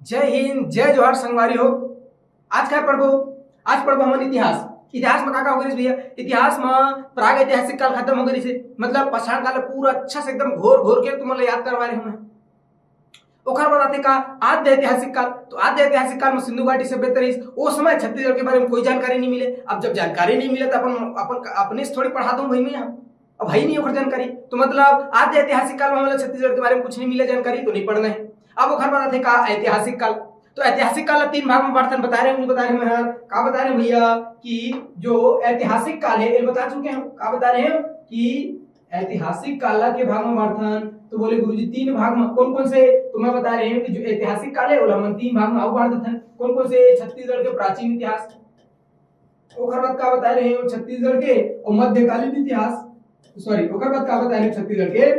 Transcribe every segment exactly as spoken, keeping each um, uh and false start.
जय हिंद, जय जोहार संगवारी हो। आज का पढ़बो? आज पढ़बो हमन इतिहास। इतिहास में का का हो गइस भैया? इतिहास में प्राग ऐतिहासिक काल खत्म हो गइस, मतलब पाषाण काल पूरा अच्छा से एकदम घोर घोर के तुमन ला याद करवा रहे हूँ। ओकर बाद आथे का? आद्य ऐतिहासिक काल। तो आद्य ऐतिहासिक काल में सिंधु घाटी सभ्यता रहिस। ओ समय छत्तीसगढ़ के बारे में कोई जानकारी नहीं मिले। अब जब जानकारी नहीं मिले तो अपन अपन अपने से थोड़ी पढ़ा दूं भाई मैं यहाँ। अब है ही नहीं ओकर जानकारी। तो मतलब आद्य ऐतिहासिक काल में हमला छत्तीसगढ़ के बारे में कुछ नहीं मिले जानकारी, तो नहीं पढ़ना है। अब ओकर बाद आथे का? ऐतिहासिक काल। तो ऐतिहासिक काल ला तीन भाग में बांटथन, बता रहे हैं, बता रहे हैं यार। का बता रहे हैं भैया कि जो ऐतिहासिक काल है, ये बता चुके हैं। का बता रहे हैं कि ऐतिहासिक काल ला के भाग में बांटथन। तो बोले गुरुजी तीन भाग में। कौन कौन से? तो मैं बता रहे हूँ कि जो ऐतिहासिक काल है, ओला हमन तीन भाग में अउ बांट देथन। कौन कौन से? छत्तीसगढ़ के प्राचीन इतिहास, ओकर बाद का बता रहे हो छत्तीसगढ़ के, और मध्यकालीन इतिहास, सॉरी, ओकर बाद का बता रहे हो छत्तीसगढ़ के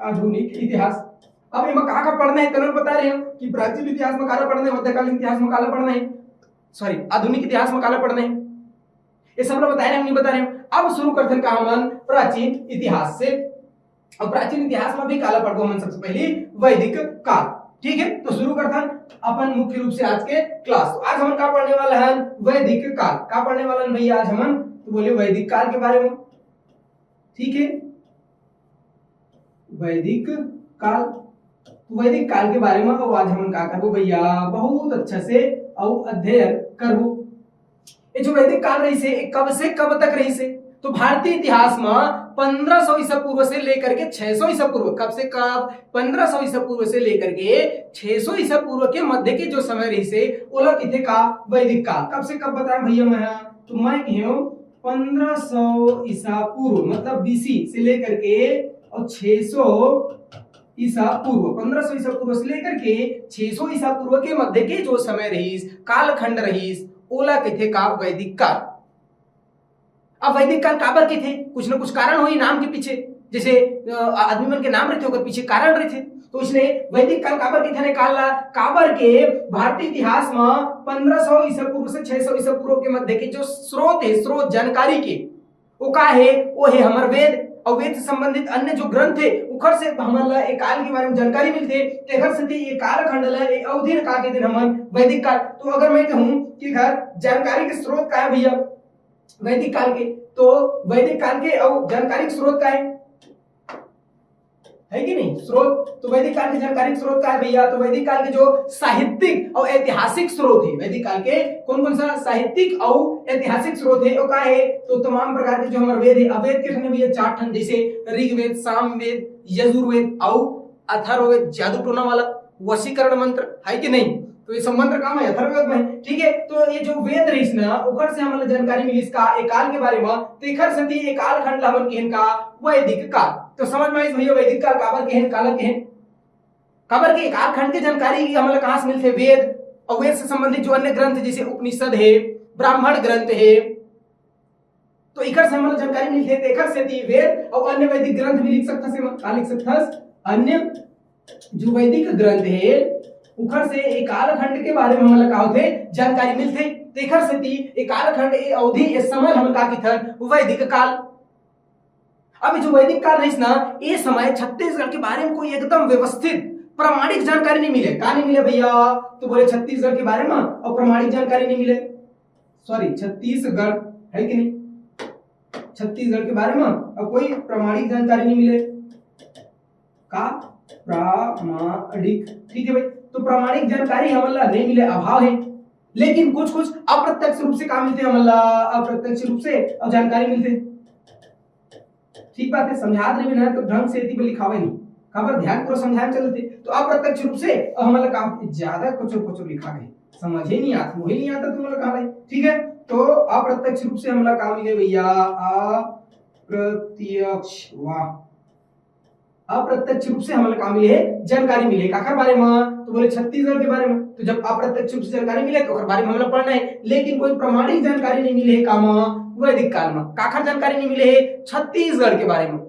आधुनिक इतिहास। अब एमा का का पढ़ना है, तेन बता रहे हो कि प्राचीन इतिहास में काला पढ़ना है, मध्यकालीन इतिहास में काला पढ़ना है, सॉरी, आधुनिक इतिहास में काला पढ़ना है, ये सब ला बता रहे हो, नहीं बता रहे हो। अब शुरू करथन का हमन प्राचीन इतिहास से। अब प्राचीन इतिहास में भी काला पढ़बो हमन सबसे पहली वैदिक काल। ठीक है, तो शुरू करथन अपन मुख्य रूप से आज के क्लास। तो आज हमन का पढ़ने वाला है? वैदिक काल। का पढ़ने वाला है भैया आज हमन? तो बोले वैदिक काल के बारे में। ठीक है, वैदिक काल। तो वैदिक काल के बारे में अब आज हमन का करबो भैया? बहुत अच्छा से अउ अध्ययन करबो। ये जो वैदिक काल रहिस हे, ये कब से कब तक रहिस हे? तो भारतीय इतिहास में पन्द्रह सौ ईसा पूर्व से लेकर के छह सौ ईसा पूर्व, कब से कब? पन्द्रह सौ ईसा पूर्व से लेकर के छह सौ ईसा पूर्व के मध्य के जो समय रहिस हे, ओला किथे का? वैदिक काल। कब से कब बताए भैया मैं? तो मैं कहे हूँ पन्द्रह सौ ईसा पूर्व, मतलब बीसी से लेकर के और छह सौ ईसा पूर्व, पन्द्रह सौ ईसा पूर्व से लेकर के छह सौ ईसा पूर्व के मध्य के जो समय रहिस, कालखंड रहिस, ओला कहिथे का? वैदिक काल। अब वैदिक काल काबर कहिथे? कुछ न कुछ कारण होही नाम के पीछे, जैसे अ, आदमी मन के नाम रहिथे, ओकर पीछे कारण रहिथे। तो इसलिए वैदिक काल काबर कहिथे ने काल ला? काबर के भारतीय इतिहास में पन्द्रह सौ ईसा पूर्व से छह सौ ईसा पूर्व के मध्य के जो स्रोत है, स्रोत जानकारी के, वो का है? वो है हमर वेद, और वेद से संबंधित अन्य जो ग्रंथ है, उखर से हमन ला ये काल के बारे में जानकारी मिलथे। तेखर सेती ये कालखंड ला, ये अवधि ला का कहिथन हमन? वैदिक काल। तो अगर मैं कहूँ कि घर जानकारी के स्रोत का है भैया वैदिक काल के, तो वैदिक काल के और जानकारी के स्रोत का है, है कि नहीं? स्रोत, तो वैदिक काल के जानकारी के स्रोत का है भैया? तो वैदिक काल के जो साहित्यिक और ऐतिहासिक स्रोत है, वैदिक काल के कौन कौन सा साहित्यिक और ऐतिहासिक स्रोत है, वो का है? तो तमाम प्रकार के जो हमारे वेद है, अवेद के ठन भैया चार ठन, जैसे ऋग्वेद, सामवेद, यजुर्वेद और अथर्ववेद, जादू टोना वाला, वशीकरण मंत्र, है कि नहीं? तो ये सब मंत्र काम है अथर्ववेद में, ठीक है। तो ये जो वेद रहिस ना, ओकर से हमन ला जानकारी मिलिस का ए काल के बारे में, तेखर सेती ए कालखंड ला हमन केहन का? वैदिक काल। तो समझ में आइस भैया वैदिक काल काबर केहन, काला केहन? काबर के ए कालखंड के जानकारी हमन ला कहाँ से मिलथे? वेद, और वेद से संबंधित जो अन्य ग्रंथ जैसे उपनिषद है, ब्राह्मण ग्रंथ है, तो इकर से हमन ला जानकारी मिलथे, तेखर सेती वेद और अन्य वैदिक ग्रंथ भी लिख सकथस। एमा का लिख सकथस? अन्य जो वैदिक ग्रंथ हे, उखर से ए कालखंड के बारे में हमन ला का होथे? जानकारी मिलथे। तेखर सेती ए कालखंड, ए अवधि, ए समय हमन का किथन? वैदिक काल। अब जो वैदिक काल रहिस ना, ए समय छत्तीसगढ़ के बारे में कोई एकदम व्यवस्थित, प्रामाणिक जानकारी नहीं मिले। का नहीं मिले भैया? तो बोले छत्तीसगढ़ के बारे में और प्रामाणिक जानकारी नहीं मिले। सॉरी, छत्तीसगढ़, है कि नहीं? छत्तीसगढ़ के बारे में अब कोई प्रामाणिक जानकारी नहीं मिले। का? प्रामाणिक, ठीक है भाई। तो प्रामाणिक जानकारी हमन ला नहीं मिले, अभाव है। लेकिन कुछ कुछ अप्रत्यक्ष रूप से का मिलथे हमन ला? अप्रत्यक्ष रूप से अब जानकारी मिलथे। ठीक बात है, समझात रहिबे ना तो ढंग से एती बर लिखावे नहीं, काबर ध्यान पूरा समझाए चलते। तो अप्रत्यक्ष रूप से अब हमन ला का ज्यादा कुछ कुछ लिखा गए, समझ ही नहीं आता, वही नहीं आता तुम लोग का भाई। ठीक है, तो अप्रत्यक्ष रूप से हमन ला का मिले भैया? अप्रत्यक्ष, वाह, अप्रत्यक्ष रूप से हमन ला का मिले हे? जानकारी मिले हे। काखर बारे में? तो बोले छत्तीसगढ़ के बारे में। तो जब अप्रत्यक्ष रूप से जानकारी मिले तो ओकर बारे में हमन ला पढ़ना है, लेकिन कोई प्रामाणिक जानकारी नहीं मिले हे। का में? वैदिक काल में। काखर जानकारी नहीं मिले हे? छत्तीसगढ़ के बारे में।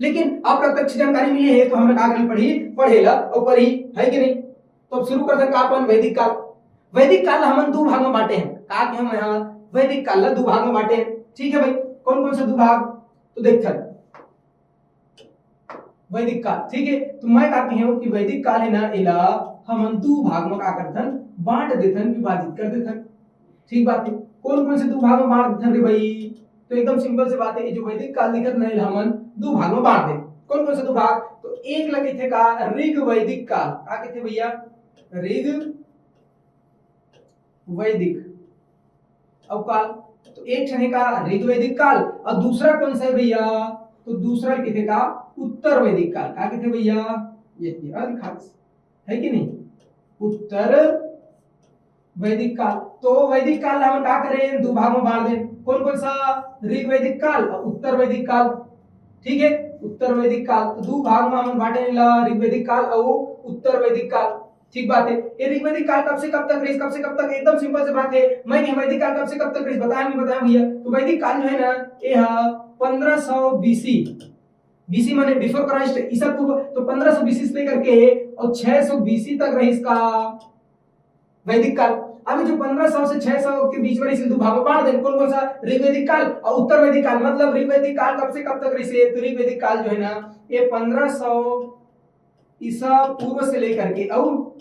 लेकिन अप्रत्यक्ष जानकारी मिले हे तो हमन का करना पड़ी? पढ़े ला और पढ़ी, है कि नहीं? तो अब शुरू करथन का अपन वैदिक काल। वैदिक काल हमन दू भाग में बांटे हैं। का के हम यहाँ वैदिक काल ला दू भाग में बांटे हैं। ठीक है भाई, कौन कौन से दू भाग? तो देखथन। वैदिक काल, ठीक है। तो मैं का कहे हूँ कि वैदिक काल है ना, एला हमन दू भाग में का करथन, बांट देथन, विभाजित कर देथन। ठीक बात है। कौन कौन से दू भाग में बांट देथन रे भाई? तो एकदम सिंपल से बात है, ये जो वैदिक काल दिखत ना, एला हमन दू भाग में बांट दे। कौन कौन से दू भाग? तो एक ला कहिथे का, ऋग वैदिक काल। का कहिथे भैया? ऋग वैदिक। अउ काल, तो एक ठन हे का ऋग वैदिक काल, अउ दूसरा कौन सा है भैया? तो दूसरा कहिथे का उत्तर वैदिक काल। का कहिथे भैया? ये, ये, अरे खास, है कि नहीं? उत्तर वैदिक काल। तो वैदिक काल ला हमन का करें, दू भाग में बांट दें। कौन कौन सा? ऋग वैदिक काल और उत्तर वैदिक काल। ठीक है, उत्तर वैदिक काल। तो दू भाग में हमन बांटे ला, ऋग वैदिक काल और उत्तर वैदिक काल। ठीक बात है। ये ऋग्वैदिक काल कब से कब तक रहिस, कब से कब तक? एकदम सिंपल से बात है, मैं ये वैदिक काल कब से कब तक रहिस, बताया नहीं बताया भैया? तो वैदिक काल जो है ना, ये हा पंद्रह सौ बीसी, बीसी माने बिफोर क्राइस्ट, ईसा पूर्व। तो पंद्रह सौ बीसी से लेकर के और छह सौ बीसी तक रहिस का वैदिक काल। अभी जो पंद्रह सौ से छह सौ के बीच में रहिस, दू भाग में बांट दे। कौन कौन सा? ऋग्वैदिक काल और उत्तर वैदिक काल। मतलब ऋग्वैदिक काल कब से कब तक रहिस? तो ऋग्वैदिक काल जो है ना, ये पंद्रह सौ ईसा पूर्व से लेकर के और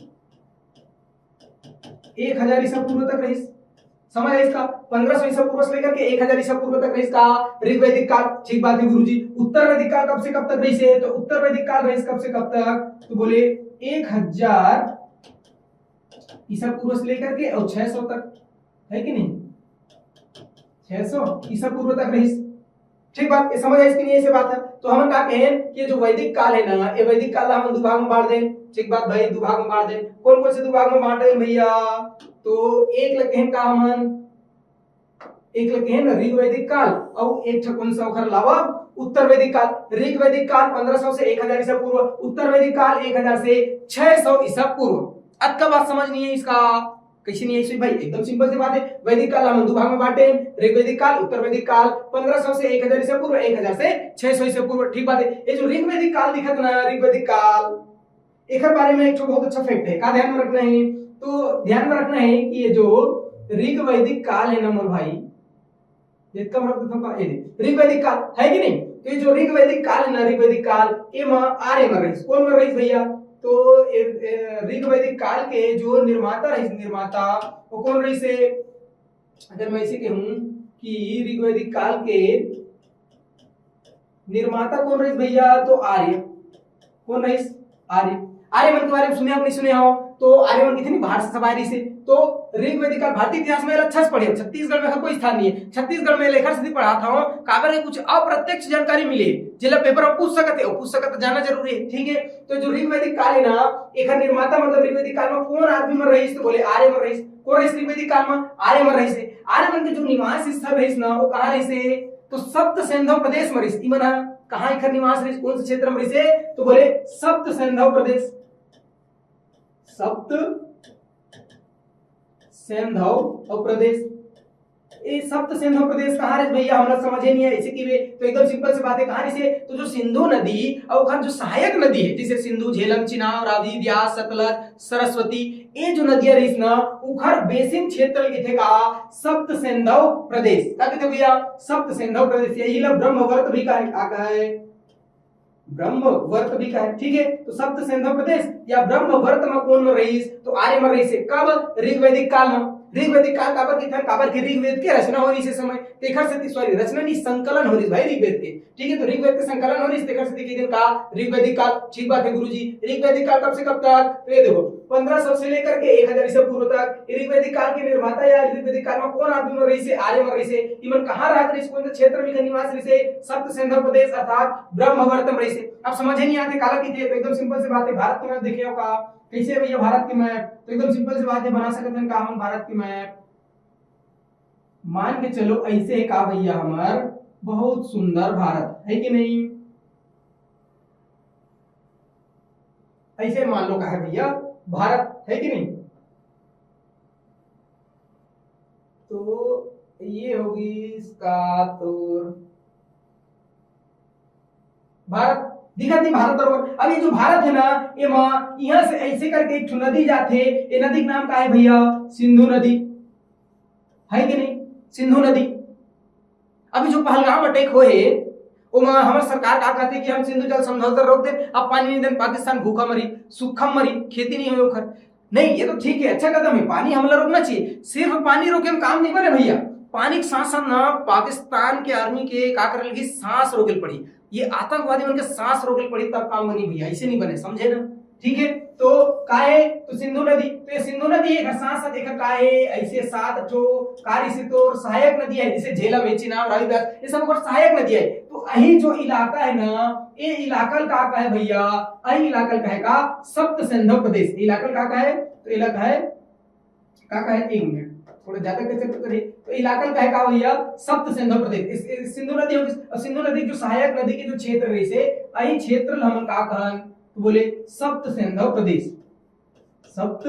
एक हजार ईसा पूर्व तक रहिस। समझ आइस का? पंद्रह सौ ईसा पूर्व से लेकर के एक हजार ईसा पूर्व तक रहिस का ऋग्वैदिक काल। ठीक बात है गुरुजी। उत्तर वैदिक काल कब से कब तक रहिस? तो उत्तर वैदिक काल रहिस कब से कब तक? तो बोले एक हजार ईसा पूर्व से लेकर के और छह सौ तक, है कि नहीं? छह सौ ईसा पूर्व तक रहिस। ठीक बात, ये समझ आइस कि नहीं? ऐसे बात है। तो हमन का कहें कि ये जो वैदिक काल है ना, ये वैदिक काल ला हमन दू भाग में बांट दें। ठीक बात भाई, दू भाग में बांट दें। कौन कौन से दू भाग में बांट दें भैया? तो एक ला कहें का हमन, एक ला कहें ना ऋग वैदिक काल, और एक ठा कौन सा ओखर अलावा उत्तर वैदिक काल। ऋग वैदिक काल पंद्रह सौ से एक हजार ईसा पूर्व, उत्तर वैदिक काल एक हजार से छह सौ ईसा पूर्व। अतका बात समझ नहीं है इसका? कैसे नहीं है भाई? एकदम सिंपल सी बात है। वैदिक काल हमन दू भाग में बांटे, ऋग वैदिक काल, उत्तर वैदिक काल, पंद्रह सौ से एक हजार ईसा पूर्व, एक हजार से छह सौ ईसा पूर्व। ठीक बात है। ये जो ऋग वैदिक काल दिखत ना, ऋग वैदिक काल, एकर बारे में एक ठो बहुत अच्छा फैक्ट है, का ध्यान में रखना है? तो ध्यान में रखना है कि ये जो ऋग वैदिक काल है ना मोर भाई, ये कम रख देता हूँ का, ये दे, ऋग वैदिक काल है कि नहीं? तो ये जो ऋग वैदिक काल है ना, ऋग वैदिक काल, ये मा आर्य मन रहिस। कौन मन रहिस भैया? तो ये, ए, ऋग वैदिक काल के जो निर्माता रहिस, निर्माता, वो कौन रहिस है? अगर मैं ऐसे कहूँ कि ऋग वैदिक काल के निर्माता कौन रहिस भैया? तो आर्य। कौन रहिस? आर्य। आर्य मन के बारे में सुने हो कि नहीं सुने हो? तो आर्य मन कितनी बाहर से सब आए रहिस हे। तो ऋग्वेदिक काल भारतीय इतिहास में अच्छा से पढ़े, छत्तीसगढ़ में हर कोई स्थान नहीं है। छत्तीसगढ़ में लेखर से पढ़ात हूँ, काबर के कुछ अप्रत्यक्ष जानकारी मिले, जेला पेपर में पूछ सकत है, और पूछ सकत है, जानना जरूरी है, ठीक है। तो जो ऋग्वेदिक काल है ना, एकर निर्माता मतलब ऋग्वेदिक काल में कौन आदमी मन रहिस? तो बोले आर्य मन रहिस। कौन रहिस ऋग्वेदिक काल में? आर्य मन रहिस हे। आर्य मन के जो निवास स्थल रहिस ना, वो कहाँ रहिस हे? तो सप्त सिंधु प्रदेश में रहिस। इमन ह कहाँ एकर निवास रहिस, कौन से क्षेत्र में रहिस हे? तो बोले सप्त सिंधु प्रदेश, सप्त सिंधु और प्रदेश। ये सप्त सिंधु प्रदेश कहाँ रहिस भैया? हमला समझे नहीं है ऐसे कि वे तो एकदम सिंपल सी बात है, कहाँ रहिस हे? तो जो सिंधु नदी और ओकर जो सहायक नदी है, जैसे सिंधु, झेलम, चिनाब, रावी, ब्यास, सतलज, सरस्वती, ये जो नदियाँ रहिस ना, उखर बेसिन क्षेत्र ल कथे का सप्त सिंधु प्रदेश। का कथे भैया? सप्त सिंधु प्रदेश। यही ला ब्रह्मवर्त भी कहे, का कहे? ब्रह्मवर्त भी कहे, ठीक है। तो सप्त सिंधु प्रदेश या ब्रह्मवर्त में कौन में रहिस? तो आर्य में रहिस हे। कब? ऋग्वैदिक काल में। ऋग्वैदिक काल काबर कथे? काबर के ऋग्वेद के रचना हो रहिस हे समय, तेखर सेती, सॉरी, रचना नहीं, संकलन हो रहिस भाई ऋग्वेद के। ठीक है, तो ऋग्वेद के संकलन हो रहिस, तेखर सेती कहिथन का ऋग्वैदिक काल। ठीक बात है गुरुजी, ऋग्वैदिक काल कब से कब तक? तो ये देखो, पंद्रह सौ से लेकर के एक हजार ईसा पूर्व तक। ऋग्वैदिक काल के निर्माता या ऋग्वैदिक काल में कौन आदमी मन रहिस हे? आर्य मन रहिस हे। इमन कहाँ रहत रहिस? कौन से क्षेत्र में इनका निवास रहिस हे? सप्त सिंधु प्रदेश अर्थात ब्रह्मवर्त में रहिस हे। अब समझे नहीं आते काला कथे, तो एकदम सिंपल सी बात है, भारत के map देखे हो का? कैसे भैया भारत के map? तो एकदम सिंपल सी बात है, बना सकत हन का हमन भारत के map? मान के चलो ऐसे है का भैया, हमार बहुत सुंदर भारत है कि नहीं? ऐसे मान लो का है भैया, भारत है कि नहीं? तो ये होगी इसका तो भारत दिखत नहीं, भारत बरोबर। अब ये जो भारत है ना, ये माँ यहाँ से ऐसे करके एक ठो नदी जाथे, ये नदी का नाम का है भैया? सिंधु नदी, है कि नहीं? सिंधु नदी। अभी जो पहलगाम अटैक होए हे, ओमा हमर सरकार का कहथे कि हम सिंधु जल समझौता रोक देन, अब पानी नहीं देन, पाकिस्तान भूखा मरी, सूखा मरी, खेती नहीं होय ओखर। नहीं, ये तो ठीक है, अच्छा कदम है, पानी हमला रोकना चाहिए। सिर्फ पानी रोके में काम नहीं बने भैया, पानी के साथ साथ ना पाकिस्तान के आर्मी के का करे लगी, सांस रोके ल पड़ी, ये आतंकवादी मन के सांस रोके ल पड़ी, तब काम बनी भैया, ऐसे नहीं बने, समझे ना? ठीक है, तो का है, तो सिंधु नदी, तो ये सिंधु नदी एक साथ साथ एक का है, ऐसे सात ठो का रिसे तोर सहायक नदी है, जैसे झेलम है, चिनाब, रावी, ब्यास, ये सब ओकर सहायक नदी है। तो अही जो इलाका है ना, ये इलाका ल का कहे भैया, अही इलाका ल कहे का सप्त सिंधु प्रदेश। इलाका ल का कहे, तो इलाका है का कहे, एक मिनट, थोड़ा ज्यादा कचर कचर है। तो इलाका ल कहे का भैया, सप्त सिंधु प्रदेश। इस, इस सिंधु नदी हो, अब सिंधु नदी जो सहायक नदी के जो क्षेत्र रहिसे, अही क्षेत्र ल हमन का कहन, तो बोले सप्त सिंधु प्रदेश, सप्त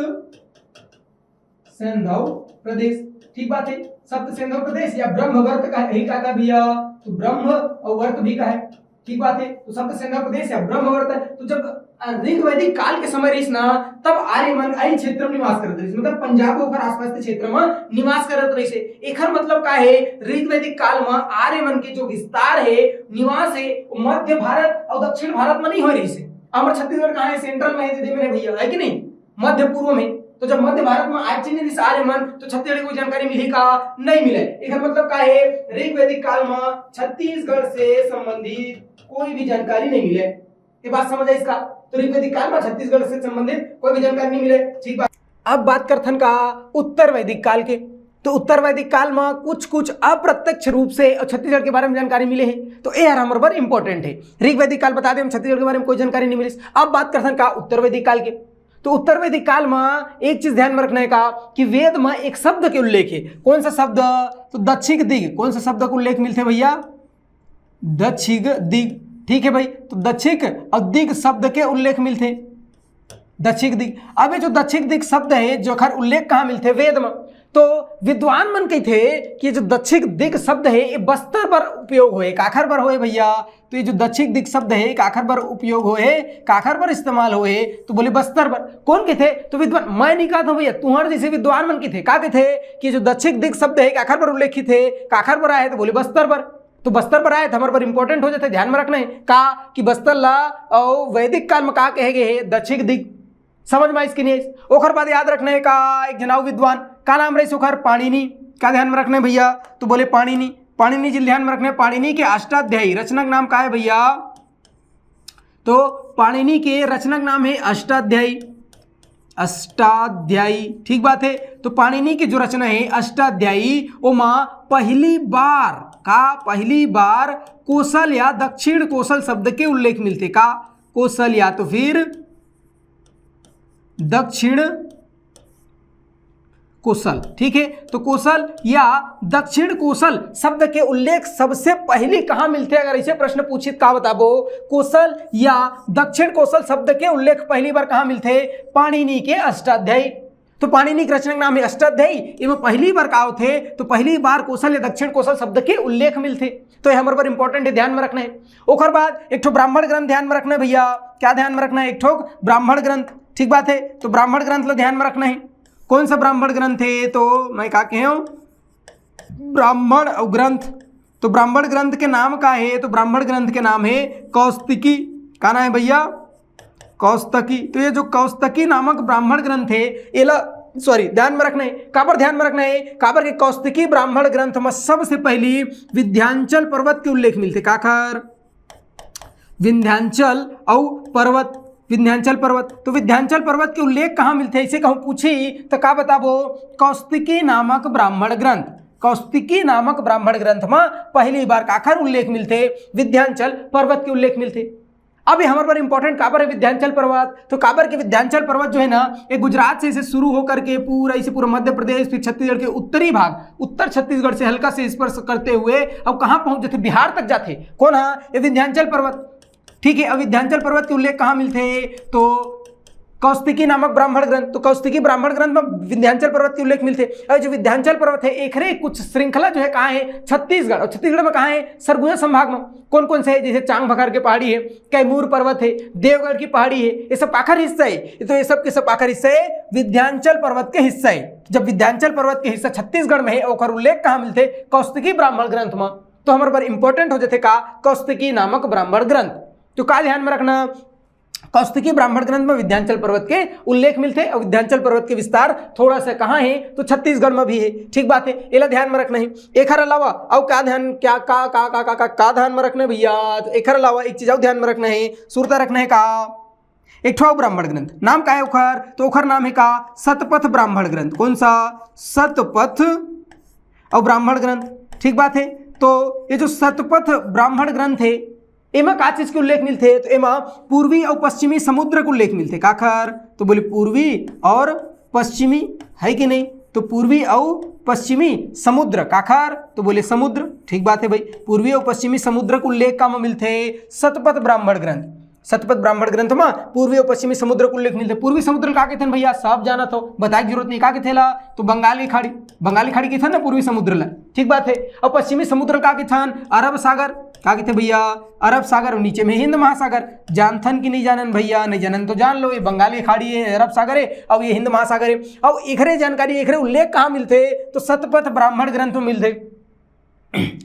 सिंधु प्रदेश। ठीक बात है, सप्त सिंधु प्रदेश या ब्रह्मवर्त का यही का, का भैया, तो ब्रह्म और वर्त भी का है। ठीक बात है, तो सप्त सिंधु प्रदेश या ब्रह्मवर्त है। तो जब ऋग्वैदिक काल के समय रहिस ना, तब आर्य मन अही क्षेत्र में निवास करत रहिस, मतलब पंजाब ओकर आसपास के क्षेत्र में निवास करत रहिस है। एखर मतलब का है, ऋग्वैदिक काल में आर्य मन के जो विस्तार है, निवास है, वो मध्य भारत और दक्षिण भारत में नहीं हो रहिस है। हमर छत्तीसगढ़ कहाँ है, सेंट्रल में है, दे मेरे भैया, है कि नहीं, मध्य पूर्व में। तो जब मध्य भारत में आए चीनी रिस आर्य मन, तो छत्तीसगढ़ की कोई जानकारी मिली का, नहीं मिले। एकर मतलब का है, ऋग्वैदिक काल में छत्तीसगढ़ से संबंधित कोई भी जानकारी नहीं मिले। ये बात समझ आई इसका? तो ऋग्वैदिक काल में छत्तीसगढ़ से संबंधित कोई भी जानकारी नहीं मिले। ठीक बात। अब बात करथन का उत्तर वैदिक काल के। तो उत्तर वैदिक काल में कुछ कुछ अप्रत्यक्ष रूप से छत्तीसगढ़ के बारे में जानकारी मिले है, तो ये हर हमर बर इंपॉर्टेंट है। ऋग्वैदिक काल बता दे हम, छत्तीसगढ़ के बारे में कोई जानकारी नहीं मिली। अब बात करथन का उत्तर वैदिक काल के। तो उत्तर वैदिक काल में एक चीज ध्यान में रखना है का, कि वेद में एक शब्द के उल्लेख है। कौन सा शब्द? तो दक्षिक दिग। कौन सा शब्द का उल्लेख मिलते भैया? दक्षिक दिग। ठीक है भाई, तो दक्षिक और दिग शब्द के उल्लेख मिलते, दक्षिक दिग। अब ये जो दक्षिक दिग शब्द है, जो खर उल्लेख कहाँ मिलते? वेद में। तो विद्वान मन कहते कि जो दक्षिक दिग शब्द है, ये बस्तर पर उपयोग होए। काखर पर होए भैया? तो ये जो दक्षिक दिग शब्द है, काखर पर उपयोग होए, काखर पर इस्तेमाल होए, तो बोले बस्तर पर। कौन कहते? तो विद्वान, मैं नहीं कहता हूँ भैया, तुम्हारे जैसे विद्वान मन कहते। का कहते कि जो दक्षिक दिग शब्द है, काखर पर उल्लेखित है, काखर पर आए, तो बोले बस्तर पर। तो बस्तर पर आए तो हमारे पर इंपॉर्टेंट हो जाते, ध्यान में रखना है का, कि बस्तर ला और वैदिक काल में का कहे गए है, दक्षिक दिग। समझ में आइस कि नहीं आइस? ओखर बाद याद रखना है का, एक जनाऊ विद्वान का नाम रहिस ओखर, पाणिनि। का ध्यान में रखना है भैया? तो बोले पाणिनि। पाणिनि जी ध्यान में रखना है। पाणिनि के अष्टाध्यायी रचना का नाम का है भैया? तो पाणिनि के रचना का नाम है अष्टाध्यायी। अष्टाध्यायी, ठीक बात है। तो पाणिनि के जो रचना है अष्टाध्यायी, ओमा पहली बार का, पहली बार कोसल या दक्षिण कोसल शब्द के उल्लेख मिलते का, कोसल या तो फिर दक्षिण कोसल। ठीक है, तो कोसल या दक्षिण कोसल शब्द के उल्लेख सबसे पहली कहाँ मिलते? अगर ऐसे प्रश्न पूछित का बताबो, कोसल या दक्षिण कोसल शब्द के उल्लेख पहली बार कहाँ मिलते? पाणिनि के अष्टाध्यायी। तो पाणिनि के रचना का नाम है अष्टाध्यायी। एमा पहली बार का होथे? तो पहली बार कोसल या दक्षिण कोसल शब्द के उल्लेख मिलथे। तो ये हमर बर इंपॉर्टेंट है, ध्यान में रखना है। ओकर बाद एक ठो ब्राह्मण ग्रंथ ध्यान में रखना है भैया। क्या ध्यान में रखना है? एक ठो ब्राह्मण ग्रंथ। ठीक बात है, तो ब्राह्मण ग्रंथ ला ध्यान में रखना है। कौन सा ब्राह्मण ग्रंथ है? तो मैं का कहे हूँ, ब्राह्मण और ग्रंथ। तो ब्राह्मण ग्रंथ के नाम का है? तो ब्राह्मण ग्रंथ के नाम है कौस्तुकी। का नाम है भैया? कौस्तुकी। तो ये जो कौस्तुकी नामक ब्राह्मण ग्रंथ है, एला, सॉरी, ध्यान में रखना है। काबर ध्यान में रखना है? काबर के कौस्तुकी ब्राह्मण ग्रंथ में सबसे पहली विंध्यांचल पर्वत के उल्लेख मिलते। काखर? विंध्यांचल अउ पर्वत, विंध्यांचल पर्वत। तो विंध्यांचल पर्वत के उल्लेख कहाँ मिलते, इसे कहूँ पूछी तो का बताबो? कौस्तुकी नामक ब्राह्मण ग्रंथ, कौस्तुकी नामक ब्राह्मण ग्रंथ में पहली बार काखर उल्लेख मिलते? विंध्यांचल पर्वत के उल्लेख मिलते। अब ये हमर बर इंपॉर्टेंट काबर है विंध्यांचल पर्वत? तो काबर के विंध्यांचल पर्वत जो है ना, ये गुजरात से इसे शुरू होकर के पूरा, इसे पूरा मध्य प्रदेश, फिर छत्तीसगढ़ के उत्तरी भाग, उत्तर छत्तीसगढ़ से हल्का से स्पर्श करते हुए अब कहाँ पहुंच जाते? बिहार तक जाते। कौन है ये विंध्यांचल पर्वत? ठीक है, अब विंध्यांचल पर्वत के उल्लेख कहाँ मिलते हैं? तो कौस्तुकी नामक ब्राह्मण ग्रंथ। तो कौस्तुकी ब्राह्मण ग्रंथ में विंध्यांचल पर्वत के उल्लेख मिलते हैं। और जो विंध्यांचल पर्वत है, एकरे कुछ श्रृंखला जो है कहाँ है? छत्तीसगढ़। और छत्तीसगढ़ में कहाँ है? सरगुजा संभाग में। कौन कौन से है? जैसे चांग भखर के पहाड़ी है, कैमूर पर्वत है, देवगढ़ की पहाड़ी है, ये सब काखर हिस्सा है? तो ये सब के सब काखर हिस्सा है? विंध्यांचल पर्वत के हिस्सा है। जब विंध्यांचल पर्वत के हिस्सा छत्तीसगढ़ में है, ओकर उल्लेख कहाँ मिलते? कौस्तुकी ब्राह्मण ग्रंथ में। तो हमर बर इंपॉर्टेंट हो जाथे का? कौस्तुकी नामक ब्राह्मण ग्रंथ। तो का ध्यान में रखना, कौस्तुकी ब्राह्मण ग्रंथ में विंध्याचल पर्वत के उल्लेख मिलथे और विंध्याचल पर्वत के विस्तार थोड़ा सा कहाँ है, तो छत्तीसगढ़ में भी है। ठीक बात है, एला ध्यान में रखना है। एखर अलावा अउ का ध्यान, क्या का का का का का, का ध्यान में रखना है भैया? तो एखर अलावा एक चीज अउ ध्यान में रखना है, सुरता रखना है का? एक ठो ब्राह्मण ग्रंथ, नाम का है ओखर? तो ओखर नाम है का? सतपथ ब्राह्मण ग्रंथ। कौन सा? सतपथ और ब्राह्मण ग्रंथ। ठीक बात है। तो ये जो सतपथ ब्राह्मण ग्रंथ है, एमा का चीज के उल्लेख मिलथे? तो एमा पूर्वी और पश्चिमी समुद्र के उल्लेख मिलथे। काखर? तो बोले पूर्वी और पश्चिमी, है कि नहीं? तो पूर्वी और पश्चिमी समुद्र। काखर? तो बोले समुद्र। ठीक बात है भाई, पूर्वी और पश्चिमी समुद्र के उल्लेख का में मिलथे? सतपथ ब्राह्मण ग्रंथ। सतपथ ब्राह्मण ग्रंथ में पूर्वी और पश्चिमी समुद्र के उल्लेख मिलथे। पूर्वी समुद्र का कथन भैया? सब जानत हो, बताए की जरूरत नहीं। का कथे ला? तो बंगाल की खाड़ी, बंगाल की खाड़ी कथन ना पूर्वी समुद्र ला। ठीक बात है। और पश्चिमी समुद्र का कथन? अरब सागर। का कथे भैया? अरब सागर। नीचे में हिंद महासागर। जानथन कि नहीं जानन भैया? नहीं जानन तो जान लो, ये बंगाल की खाड़ी है, अरब सागर है और ये हिंद महासागर है। और एकरे जानकारी, एकरे उल्लेख कहाँ मिलथे? तो सतपथ ब्राह्मण ग्रंथ में मिलथे।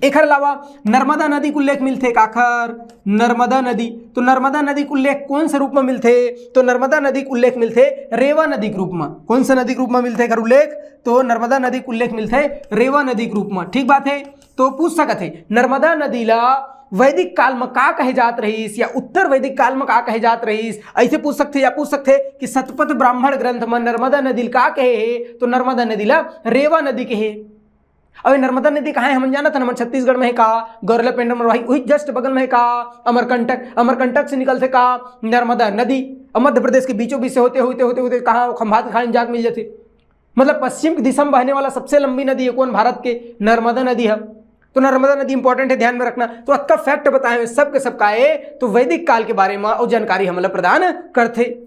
एखर अलावा नर्मदा नदी के उल्लेख मिलथे। काखर? नर्मदा नदी। तो नर्मदा नदी के उल्लेख कौन से रूप में मिलथे? तो नर्मदा नदी के उल्लेख मिलथे रेवा नदी के रूप में। कौन सा नदी के रूप में मिलथे एखर उल्लेख? तो नर्मदा नदी के उल्लेख मिलथे रेवा नदी के रूप में। ठीक बात है। तो पूछ सकत है, नर्मदा नदी ला वैदिक काल में का कहे जात रहीस या उत्तर वैदिक काल में का कहे जात रहीस, ऐसे पूछ सकथे। या पूछ सकथे कि सतपथ ब्राह्मण ग्रंथ में नर्मदा नदी ला का कहे है? तो नर्मदा नदी ला रेवा नदी कहे। अब ये नर्मदा नदी कहाँ है, हमन जानत हन? हमन छत्तीसगढ़ में है का? गौरेला पेंड्रा मरवाही, वही जस्ट बगल में है का? अमरकंटक। अमरकंटक से निकलथे का? नर्मदा नदी। अब मध्य प्रदेश के बीचों बीच से होते होते होते होते कहाँ? खंभात खाड़ी में जाके मिल जाथे। मतलब पश्चिम की दिशा में बहने वाला सबसे लंबी नदी है कौन? भारत के नर्मदा नदी है। तो नर्मदा नदी इंपॉर्टेंट है, ध्यान में रखना। तो अतका फैक्ट बताए हुए सबके सब का है, तो वैदिक काल के बारे में और जानकारी हमला प्रदान करथे।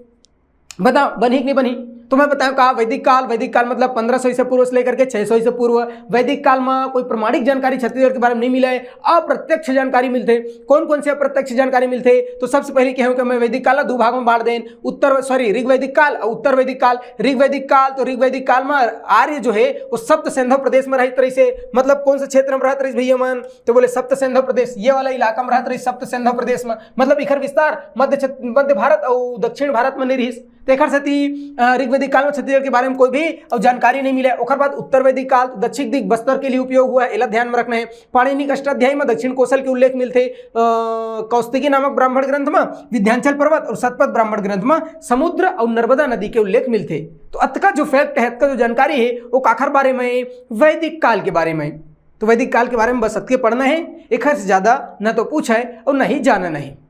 बताओ, बनही कि नहीं बनही? तो मैं बताऊं का, वैदिक काल, वैदिक काल मतलब पंद्रह सौ ईसा पूर्व से लेकर के छह सौ ईसा पूर्व। वैदिक काल में कोई प्रमाणिक जानकारी छत्तीसगढ़ के बारे में नहीं मिला है, अप्रत्यक्ष जानकारी मिलथे। कौन कौन से अप्रत्यक्ष जानकारी मिलथे? तो सबसे पहले कहूँ कि मैं वैदिक काल ला दो भाग में बांट देन, उत्तर, सॉरी, ऋग्वैदिक काल और उत्तर वैदिक काल। ऋग्वैदिक काल, तो ऋग्वैदिक काल में आर्य जो है वो सप्त सिंधु प्रदेश में रहत रहिस हे। मतलब कौन से क्षेत्र में रहत रहिस भैया मन? तो बोले सप्त सिंधु प्रदेश, ये वाला इलाका में रहत रहिस सप्त सिंधु प्रदेश में। मतलब इखर विस्तार मध्य छत-, मध्य भारत और दक्षिण भारत में नहीं रहिस। तो एखर सेती, अ, ऋग्वैदिक काल में छत्तीसगढ़ के बारे में कोई भी अब जानकारी नहीं मिला है। ओखर बाद उत्तर वैदिक काल, तो दक्षिण दिग बस्तर के लिए उपयोग हुआ है, एला ध्यान में रखना है। पाणिनि के अष्टाध्यायी में दक्षिण कोसल के उल्लेख मिलथे, अ, कौस्तुकी नामक ब्राह्मण ग्रंथ में विंध्याचल पर्वत और सतपथ ब्राह्मण ग्रंथ में समुद्र और नर्मदा नदी के उल्लेख मिलथे। तो अतका जो फैक्ट है, अतका जो जानकारी है, वो काखर बारे में? वैदिक काल के बारे में। तो वैदिक काल के बारे में बस अतके पढ़ना है, एखर से ज्यादा न तो पूछा है और न ही जानना है।